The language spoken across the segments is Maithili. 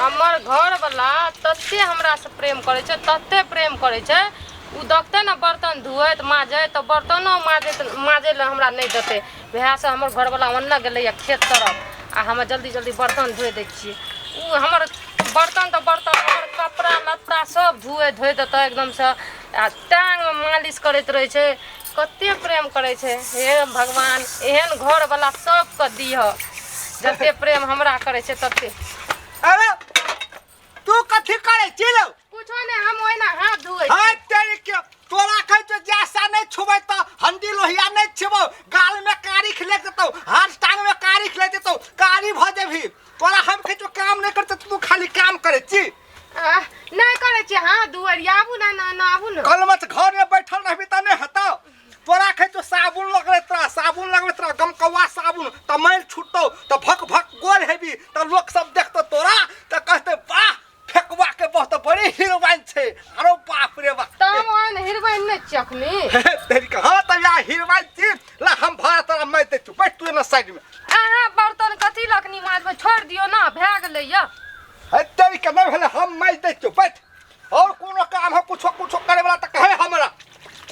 हमर घरवला तते हमरासँ प्रेम करै छै, तते प्रेम करै छै। ओ देखतै ने बर्तन धोइत माजैत तऽ बर्तनो माजैत माजै लए हमरा नहि देतै। वएहसँ हमर घरवला ओन्ने गेलैए खेत तरफ आ हम जल्दी जल्दी बर्तन धोइ दै छियै। ओ हमर बर्तन तऽ बर्तन, हमर कपड़ा लत्ता सब धोइ धोइ देतै एकदमसँ आ टाङ्गमे मालिश करैत रहै छै। कते प्रेम करै छै। हे भगवान, एहन घरवला सबके दिहऽ जते प्रेम हमरा करै छै तते। अरे तू कथी करै छी लो? कुछो नहि, हम ओहिना हाथ धोइ हाय तेरी के, तोरा कहै छौ जैसा नहि छुबै तऽ हंडी लोहिया नहि छुबौ, गाल में कारिख ले देतौ, हाथ टांग में कारिख ले देतौ, कारी भऽ जेबही। तोरा हम कहै छौ काम नहि करतै, तू खाली काम करै छी। आह, नहि करै छी हाथ धोइ। आबू ने, ना ना, आबू ने। कलमच घर में बैठल रहबी तऽ नहि हेतौ। तोरा कहै छौ साबुन लगबैत रह, साबुन लगबैत रह, गमकौआ साबुन, तऽ मैल छुटतौ, तऽ भक भक गोर हेबी, तऽ लोक सब देखतौ तोरा तऽ कहतै वाह, फेकुआ के बहुत बड़ी हीरोइन छै। अरे बाप रे बाप। तऽ हम ओहन हीरोइन नहि छी अखनी। तेरी के, हाँ तऽ या हीरोइन छी। ला हम भाड़ा तोरा मारि दै छियौ, बैठ तू एना साइड में। अहाँ बर्तन कथी लखनी माजबै, छोड़ि दियौ ने, भए गेलै यऽ। है तेरी के, नहि भेलै, हम मारि दै छियौ, बैठ। और कोनो काम हो कुछो कुछो करे वाला तऽ कहे हमरा।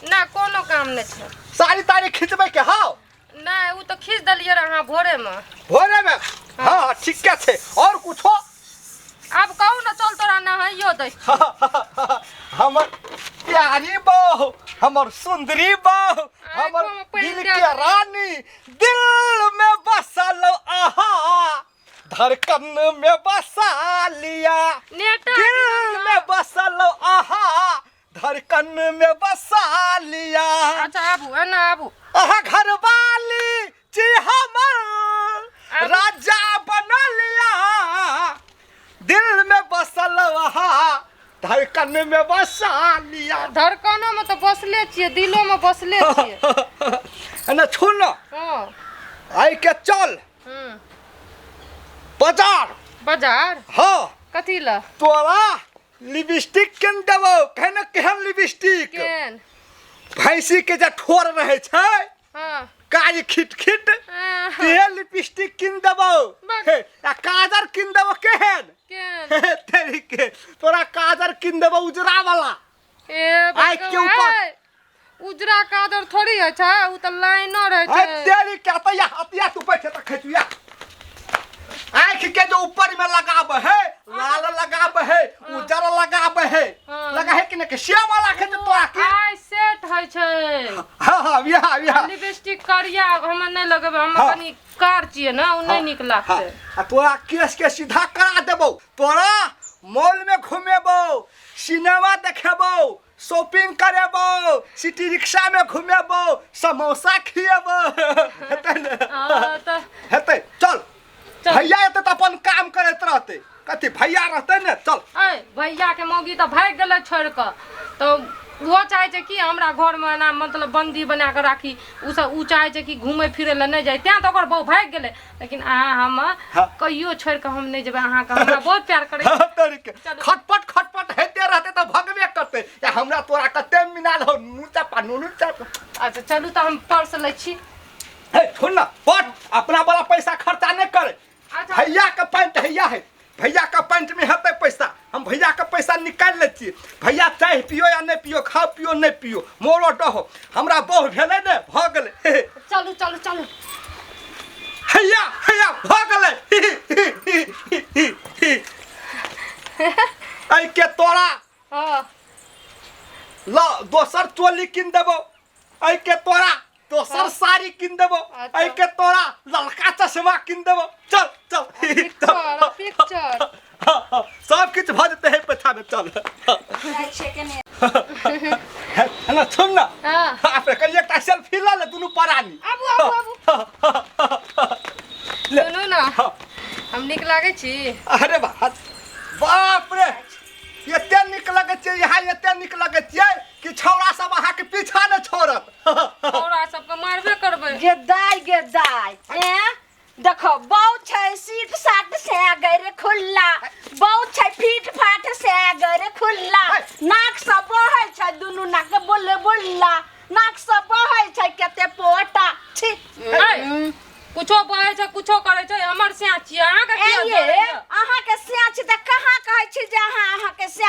नहि, कोनो काम नहि छै। साड़ी ताड़ी खिचबै के? हाँ। नहि, ओ तऽ खींच देलियै रह अहाँ भोरे में। भोरे में? हाँ, ठीके छै। और कुछो? आब कहू ने, चल तोरा नहाइयो दै छी। हमर प्यारी बहू, हमर सुंदरी बहू, हमर आँखिमे पानि दिल दए के देबै। रानी, दिल में बसल आहा, धड़कन में बसा लिया। नेटा दिल में बसल आहा, धड़कन में बसा लिया। अच्छा आबू, एना आबू। अहा घरवाली छी हमर, आबू। राजा बना लिया, दिल में बसल आहा, धड़कन में बसा लिया। धड़कनो में तऽ बसले छियै, दिलो में बसले छियै। एना छू न। हँ। आइ के चल बाजार। बाजार? हाँ। कथी लए? तोरा लिपस्टिक केन देबौ, केहन केहन लिपस्टिक? केहन? भैंसी के जे ठोर रहै छै, हाँ, कारी खिट खिट, हाँ, ते लिपस्टिक किन देबौ। बस। हे, आ काजर किन देबौ केहन? केहन? तेरी के, तोरा काजर किन देबौ उजरा वाला। ए आँखि के ऊपर। भगवान, उजरा काजर थोड़ी होइ छै, ओ तऽ लाइनो रहै अरे छै। तेरी के, तऽ या हतिया तू बैठे तऽ खेचुया। आँख के जो ऊपर में लगाब है, लाल लगाब है, उजर लगाब है। हाँ। लगा है कि नहीं के श्याम वाला के तो आके आइ सेट होइ छै। हाँ हाँ, बिहा बिहा। लिपस्टिक करिया हम नहि लगेबै, हम हाँ। कनि कार छियै ने, ओ नहि नीक लागतै। आ तोरा केस के सीधा करा देबौ, तोरा मॉल में घुमेबौ, सिनेमा देखेबौ, शॉपिंग करेबौ, सिटी रिक्शा में घुमेबौ, समोसा खिएबौ। हेतै ने? हाँ, तऽ हेतै, चल। चल। भैया एतै तऽ अपन काम करैत रहतै। कथी भैया रहतै ने, चल। ऐ भैया के मौगी तऽ भागि गेलै छोड़ि कऽ, तऽ ओहो चाहै छै कि हमरा घरमे एना मतलब बन्दी बना कऽ राखी। ओ सब ओ चाहै छै कि घूमै फिरै लए नहि जाइ, तेँ तऽ ओकर बहु भागि गेलै। लेकिन अहाँ हम हाँ। कहियो छोड़ि कऽ हम नहि जेबै। अहाँके हमरा बहुत प्यार करै छी। तोरी के। चलू। खटपट खटपट हेते रहतै तऽ भगबे करतै। या हमरा तोरा कते मिनाल हो, नून चापा नून चापा। अच्छा चलू तऽ हम पर्स लै छी। हे सुन ना, पट अपना वाला पैसा खर्चा नहीं करे। अच्छा। भैया के पैंट हैया है, भैया के पैंट में हेतै पैसा, हम भैया के पैसा निकालि लै छियै। भैया चाय पियो या नहि पियो, खाओ पियो नहि पियो, मोरो डहो, हमरा बहु भेलै ने, भऽ गेलै। हे, हे। चलू चलू चलू। हैया हैया भऽ गेलै। एहि के तोरा हँ ल दोसर चोली कीन देबौ, एहि के तोरा दोसर साड़ी कीन देबो, अच्छा। एहि के तोरा ललका चश्मा कीन देबो। चल चल। पिक्चर पिक्चर। सब किछु भऽ जेतै हे पैसा में, चल। जाइ छियै कने। है ना, सुन ना। हाँ। बाप रे, कनि एकटा सेल्फी लऽ ले दुनू प्राणी। आबू आबू आबू। ले। सुनू ने, हाँ। हम नीक लागै छी? अरे बाप बाप रे, एते नीक लगै छै यहाँ, एते नीक लगै छियै कि छौड़ा सब अहाँके पीछा नहि छोड़त। छौड़ा सबके मारबे करबै। गे दाइ, गे दाइ, एँ देखो बहुत छै सीट साट से गैर खुल्ला, बहुत छै फीट फाट से गैर खुल्ला, नाक से बहै छै दुनू नाक बुल बुल्ला, नाक से बहै छै कते पोटा छी। ऐ, कुछो बहै छै, कुछो करै छै, हमर स्याह छियै, अहाँके किया ए ये जरैया? अहाँके स्याह छी तऽ कहाँ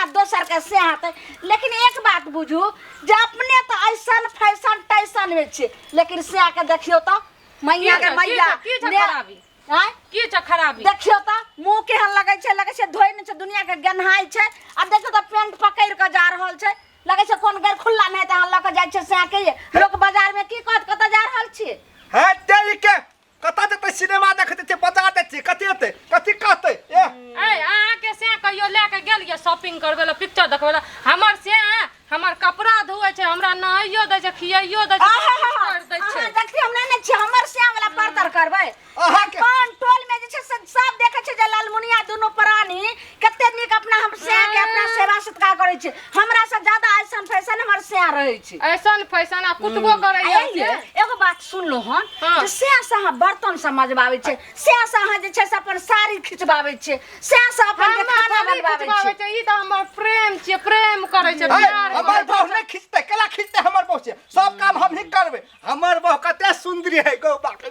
केना दोसर के से हेतै। लेकिन एक बात बुझू जे अपने तऽ ऐसन फैशन टैशन में छियै, लेकिन से के देखियौ तऽ मैया के की मैया छै- की छै ने- खराबी? आँय? की छै खराबी? देखियौ तऽ मुँह केहन लगै छै, लगै छै धोइ नहि छै, दुनिया के गेन्हाइ छै। आ देखियौ तऽ पेंट पकड़ि कऽ जा रहल छै, लगै छै कोन गैर खुल्ला नहि तऽ अहाँ लऽ कऽ जाइ छियै सएह के। लोक बाजार में की कहत, कतऽ जा रहल छियै? हे तेरी के कतऽ जेतै? सिनेमा देखै जेतै, बाजार जेतै, कथी हेतै, कथी कहतै? ए ए अहाँके से कहियो लए के गेल ये शॉपिंग करबै लए, पिक्चर देखबै लए? हमर से हमर कपड़ा धोए छै, हमरा नहाइयो दै छै, खियाइयो दै छै, सब किछु कर दै छै। अहाँ देखियौ, हम नहि ने छियै, हमर श्याम वाला परतर करबै। अहाँके- पान टोल में जे छै से सब देखै छै जे लालमुनिया दुनू प्राणी कते नीक अपना हम श्याम के अपना सेवा सत्कार करै छै। हमरा से ज्यादा ऐसन फैशन हमर श्याम रहै छै। ऐसन फैशन आ कुटबो करै आ ये, एगो बात सुनलो हन हाँ। जे श्याम से अहाँ बर्तन सब मजबाबै छै, श्याम से अहाँ जे छै से अपन साड़ी खिचबाबै छै, श्याम से अपन जे हमर खाना थोड़ी बनबाबै खिचबाबै छै। छै, ई तऽ हमर प्रेम छियै, प्रेम करै छै, हे, प्यार हमर करै बहू छै। नहि खिचतै, केला खिचतै? हमर बहू छै, सब काम हमही करबै। हमर बहू कते सुन्दरी है गौ, बाप रे,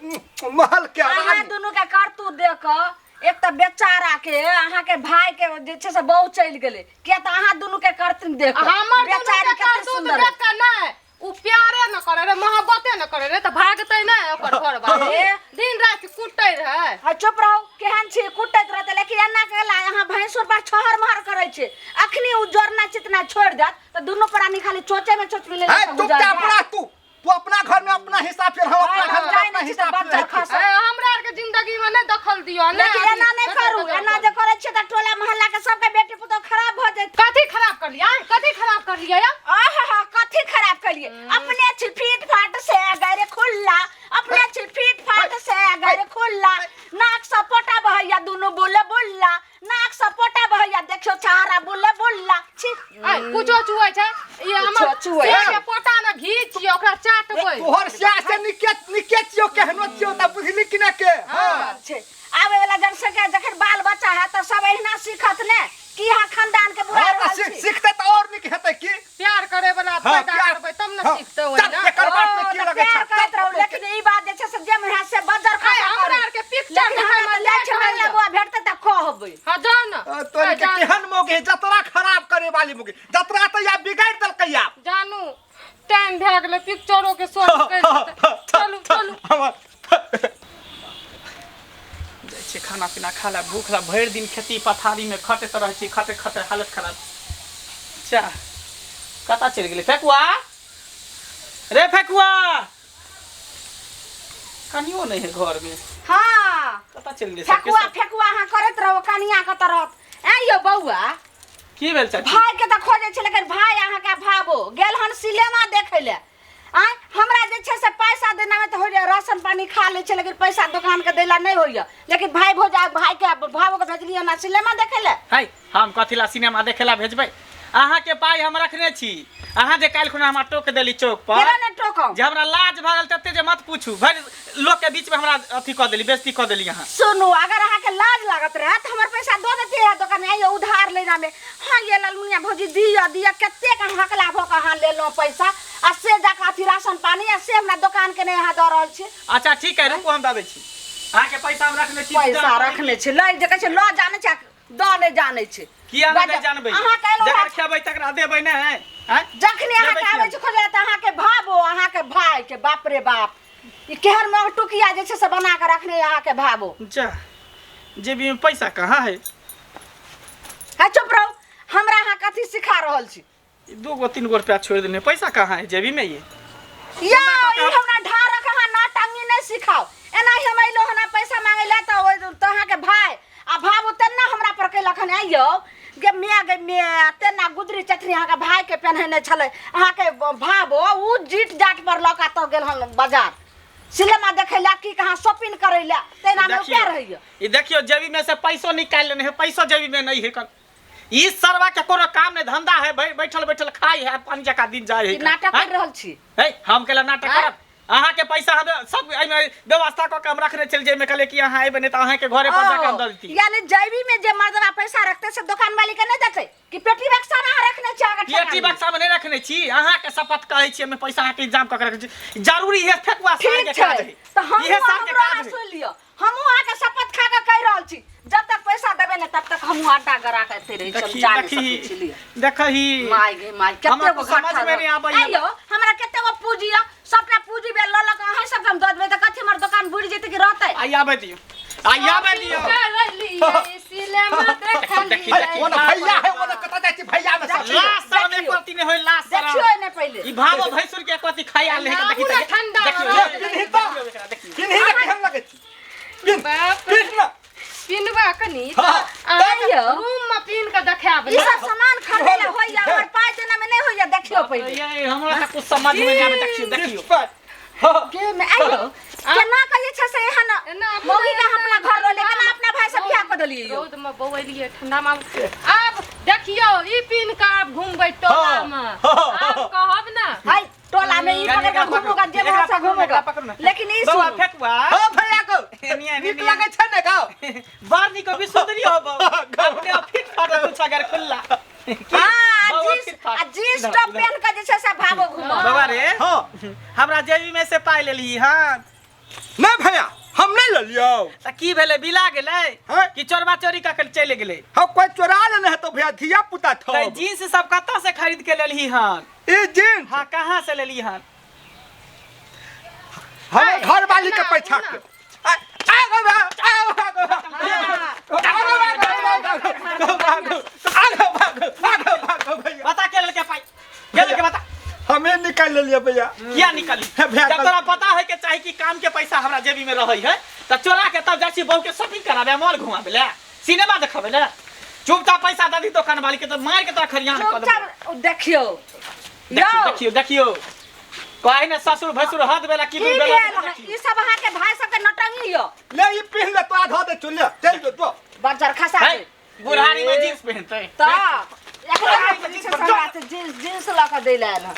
महल के अहाँ रानी। दुनू के करतूत देख कऽ एक तऽ बेचारा के अहाँ के भाई के जे छै से बहू चलि गेलै, किया तऽ अहाँ दुनू के करतूत देख कऽ हमर दुनू बेचारी के कते करतूत सुन्दर। देख कऽ नहि, उ प्यारे न करे रे, मोहब्बते न करे रे, तऽ भागतै नहि ओकर घर वाली। ए। दिन राति कुटै रहै। आ चुप रहू, केहन छी, कुटैत रहतै। लेकिन एना केला अहाँ भैंसुर पर छहर महर करै छी, अखनी उ जोड़ना चितना छोड़ि देत तऽ दुनू प्राणी खाली चोचे में चोच मिले। हे, चुपचाप रह तू, तू अपना घर में अपना हिसाब से, हम अपना घर में जाय अपना नहि छी तऽ हिसाब से बच्चा रहै छी। खस। ए, हमरा आरके जिंदगी में नहि दखल दियौ नहि। लेकिन एना नहि करू, एना जे करै छियै तऽ टोला मोहल्ला के सबके बेटी पुतोह खराब भऽ जेतै। कथी खराब करलियै? आँय? कथी खराब करलियै या? आहा, कथी खराब करिए? अपने छी फीट फाट से गैरे खुल्ला, अपने छी फीट फाट से गैरे खुल्ला, नाक से पोटा बहैया दुनू बोले बुल्ला, नाक से पोटा बहैया देखियो छहारा बोले बुल्ला छी। आँय, कुछो चुऐ छै ई हमर कुछो चुऐ। से के पोटा ने घी छियै, ओकरा चाटबै। तोहर स्या से निके निके छियौ, केहनो छियौ तऽ बुझली कि ना के? हाँ। छै आबे वाला जनसंख्या, जखन बाल बच्चा है तऽ सब एहिना सीखत ने कि यहाँ खानदान के बुरा हाँ तऽ रहल सीख छी। सीखतै तऽ और नीक हेतै की? प्यार करे वाला हाँ, पैदा प्यार- करबै तब ने हाँ, सीखतै चल, ओहिना। एकर बात में ओ, की तऽ लगै छै? प्यार करैत रहू, लेकिन ई बात जे छै से जे मुँह से बजर आइ खसा हमरा करू। आरके पिक्चर लेकिन देखै हमरा मे तऽ जाइ लेट छै होइया। मंगला बौआ भेटतै तऽ कहबै। हाँ जाउ ने। तोर ए, के जानु। केहन मौगी है, जतरा खराब करे वाली मौगी, जतरा तऽ या बिगाड़ देलकै या। जानू, टाइम भए गेलै पिक्चरो के शो निकलि जेतै। चलू चलू। हमर जाइ छियै खाना पीना खा ले, भूख ला भरि दिन खेती पथारीमे खटैत रहै छी, खटे खटे हालत खराब। जा, कतऽ चलि गेलै फेकुआ रे? फेकुआ कनियो नहि है घरमे। हाँ। कतऽ चलि गेलै सबके फेकुआ सब? फेकुआ अहाँ करैत रहू, कनिया कतऽ रहत? ऐं यौ बौआ। की भेल चाची? भाई के तऽ खोजै छै, लेकिन भाई अहाँके भावो गेल हन सिनेमा देखै लए। आँय, हमरा जे छै से पैसा देना में तऽ होइए, राशन पानी खा लै छै, लेकिन पैसा दोकान के दै लए नहि होइए। लेकिन भाई भौजा भाई के भावो के भेजलियै हन सिनेमा देखै लए। है, हम कथी ला सिनेमा देखे ला भेजबै? अहाँके पाइ हम रखने छी। अहाँ जे काल्हि खुना हमरा टोक देली चौक पर, केना ने टोकब? जे हमरा लाज भऽ गेल तते जे मत पूछू, भरि लोक के बीच में हमरा अथी कऽ देली, बेइज्जती कऽ देली अहाँ। सुनू, अगर अहाँके लाज लागत रहे तऽ हमर पैसा दऽ देतियै रहए दोकान में। आइयो उधार लेना में हाँ ये ललमुनिया भौजी दिअ दिअ, कतेक हकला भऽ कऽ अहाँ लेलहुँ पैसा, आ से जाकऽ अथी राशन पानी आ से हमरा दोकान के नहि अहाँ दऽ रहल छी। अच्छा ठीक है, रुकू, हम दऽ दै छी अहाँके पैसा, हम रखने छी। पैसा रखने छी, लै जे कहै छै लऽ जानै छै आ दऽ नहि जानै छै। किया नहि जानबै? अहाँ कहलहुँ जकर खेबै तकरा देबै नहि? आँय? जखने देबै अहाँके आबै किया? छै खोजै तऽ अहाँके भावो अहाँके भाय के, बाप रे बाप, ई केहन महटुकिया जे छै से बना कऽ रखने अहाँके भावो। जा, जेबी में पैसा कहाँ है? है चुप रहू, हमरा अहाँ कथी सिखा रहल छी? ई 2 गो 3 गो रुपया छोड़ि देने, पैसा कहाँ है जेबी में ये? यौ, ई हमरा ढारक अहाँ नाटंगी नहि सिखाउ। एनाही हम अयलहुँ हन पैसा मांगै लए तऽ ओहि तऽ अहाँके भाय आ भाबो तेना हमरा पर केलक हन। आइयौ गे माय, गे माय, तेना गुदरी चटनी अहाँके भायके पेन्हेने छलै अहाँके भाबो, उ जीट जाट पर लऽ कऽ तऽ गेल हन बाजार सिनेमा देखै लए की कहाँ शॉपिंग करै लए, तेना मे देखियौ रुपया रहैया। ई देखियौ, जेबी में से पैसो निकालि लेने है, पैसो जेबी में नहीं है। कन ई सरवा के कोनो काम नहीं धंधा है, बैठल बैठल खाई है, पानी जका दिन जाय है। ई नाटक आँय? कर रहल छी? है, हम केला नाटक आँय? करब? अहाँके पैसा हम सब एहिमे व्यवस्था कऽ के हम रखने चलि जाइमे, कहलियै कि अहाँ अयबै नहि तऽ अहाँके घरे पर जाके हम दऽ दैती। यानी जैबी में जे मर्दवा पैसा रखते से दुकान वाली के नहीं देते कि पेटी बक्सा में अहाँ रखने छी अहाँके पेटी ठेकानी? बक्सा में नहीं रखने छी, अहाँके शपथ कहै छी, एहिमे पैसा अहाँके इंतजाम कऽ के रखने छी। जरूरी है फेकुआ सार ठीक के छै काज है, तऽ हमहूँ इहे सार के हमरो काज अहाँ है। सुनि लिअ, हमहूँ अहाँके शपथ खा कऽ कहि रहल छी, जब तक पैसा देबै ने तब तक हमहूँ आटा गरा के एते रहै छी, हम देखी जा नहि देखी सकै छी लिअ। देखही माय गे माय कते हमरा गो कुछ समझ घट्ठा में नहि आबैया। आइयो हमरा कते गो पूंजी यऽ सबटा पूंजी बे लऽ लऽ कऽ अहाँ सबके हम दऽ देबै तऽ कथी हमर दोकान बुड़ि जेतै कि रहतै आई आबै दियौ आई आबै दियौ सिनेमा देखी, देखलियै है, ओने भैया है ओने कतऽ जाइ छी भैया में सब लाज शरम देखियौ। एको रत्ती नहि होय लाज शरम देखियौ ने पहिले ई भावो भैंसुर के एको रत्ती खाइ आयल नहि देखी आबू ने ठंडा देखियौ हवा। पिन्ही तऽ देखियौ एकरा, देखियौ पिन्ही ने केहन लगै छी पिन्ह बाप रे। पिन्ह ने पिनबा कनी हाँ, आइयो। रूम में पिन के देखायब ई सब सामान खरीदै लए होइया हमर पाइ देना में नहि होइया देखियौ पहिले ये हमरा तऽ कुछ समझ में नहि आबै देखियौ देखियौ पर हाँ के में आइयो केना के जे छै से एहन एना अपना मौगी के अपना घर लऽ ले केना अपना भाई से बियाह कऽ देलियै यौ रौद में बौएलियै ठंडा में आब देखियौ ई पिन के आब घुमबै टोला में आब कहब ना हाय टोला में ई पकड़ के घूमूगा जे एकरा मन से पकड़ू ना, एकरा घूमूगा पकड़ू ना। लेकिन ई बौआ सुनू फेकुआ हाँ भैया को एनिया, नीक एनिया। लगै छै ने गाँव बड़ नीक अभी सुंदरी हो बौ अपने फिट फाट कुछ अगर खुल्ला हां बौआ जींस फिट फाट। आ जींस टॉप पहन के जे छै से भागो घूमो बाबा रे हाँ हमरा जेबी में से पाइ लेली हँ नहीं भैया हम नहीं लेलियौ तऽ की भेलै बिला गेलै हैं? कि चोरबा चोरी कऽ के चलि गेलै हम कोई चोरा लेने है तो भैया धिया पुता थो तऽ जींस सब कतऽ से खरीद के लेलही हन ई जींस हाँ कहाँ से लेली हन हमर घर वाली के पैसा के आ आ गो बा, आ गो बा, आ गो बा, आ गो बा, आ गो बा, आ गो बा, आ गो भैया बता के लेलकै पाइ के लेलकै बता हमें निकाल लेलिए भैया किया निकली भैया, जब तोरा पता है के चाही कि काम के पैसा हमरा जेबी में रहै है तऽ चोरा के तब जाइ छी बहू के शॉपिंग कराबे मॉल घुमाबे ले सिनेमा देखाबे ले चुपचाप पैसा दे दी दोकान वाली के तो मार के तोरा खरियान कऽ देबो चुपचाप देखियौ देखियौ यौ देखियौ देखियौ कहे ने ससुर भैंसुर हद बेला की की बेला भेल हँ? ई सब अहाँके भाई सबके नौटंकी यौ ले ई पिन्ह ले तो आधा दे चल ले चल जो तो बज्जर खसा है दे बुढ़ारी में जींस पहनते तऽ एकरा जे छै से हमरा से जींस जींस लऽ कऽ दै लए आयल हँ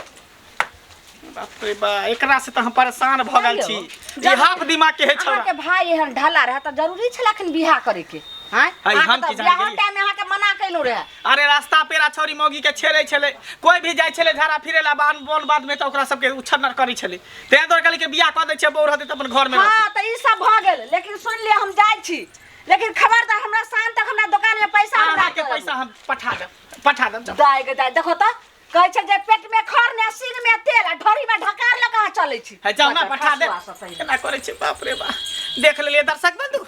बाप रे बा एकरा से तऽ हम परेशान भऽ गेल छी ई हाफ दिमाग के है छौड़ा अहाँके भाई एहन ढाला रहए तऽ जरूरी छल अखन बियाह करैके आँय है, हम अहाँके की तऽ जाने बियाहो गेलियै। टाइम में अहाँके मना केलहुँ रहए अरे रास्ता पेरा छौरी मौगी के छेड़े छलै कोई भी जाइ छलै झाड़ा फिरे ला बान बोन बाद में तऽ ओकरा सबके उछन्नर करै छलै तें दुआरे कहली कि बियाह कऽ दै छियै बौह रहतै तऽ अपन घर में हाँ तऽ ई सब भऽ गेल लेकिन सुनि लिअ हम जाइ छी लेकिन खबरदार हमरा शाम तक हमरा दोकान में पैसा हमरा अहाँके पैसा हम पठा देब पठा देब जाउ। दाय गे दाय देखो तऽ कहै छै जे पेट में खर ने सिंग में तेल आ ढोरी में ढकार लऽ कऽ अहाँ चलै छी है जाउ ना पठा दे खसुआ सब सही। केना करै छै बाप रे बा देख लेलियै दर्शक बंधु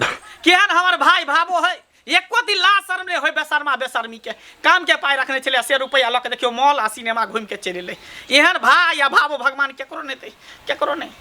केहन हमर भाई भाबो है एको दिन लाज शर्म नहि होय बेशर्मा बेशर्मी के काम के पाइ रखने छलै से रुपैआ लऽ के देखियौ मॉल आ सिनेमा घुमि के चलि एलै एहन भाई आ भाबो भगवान केकरो नहि दै केकरो नहि।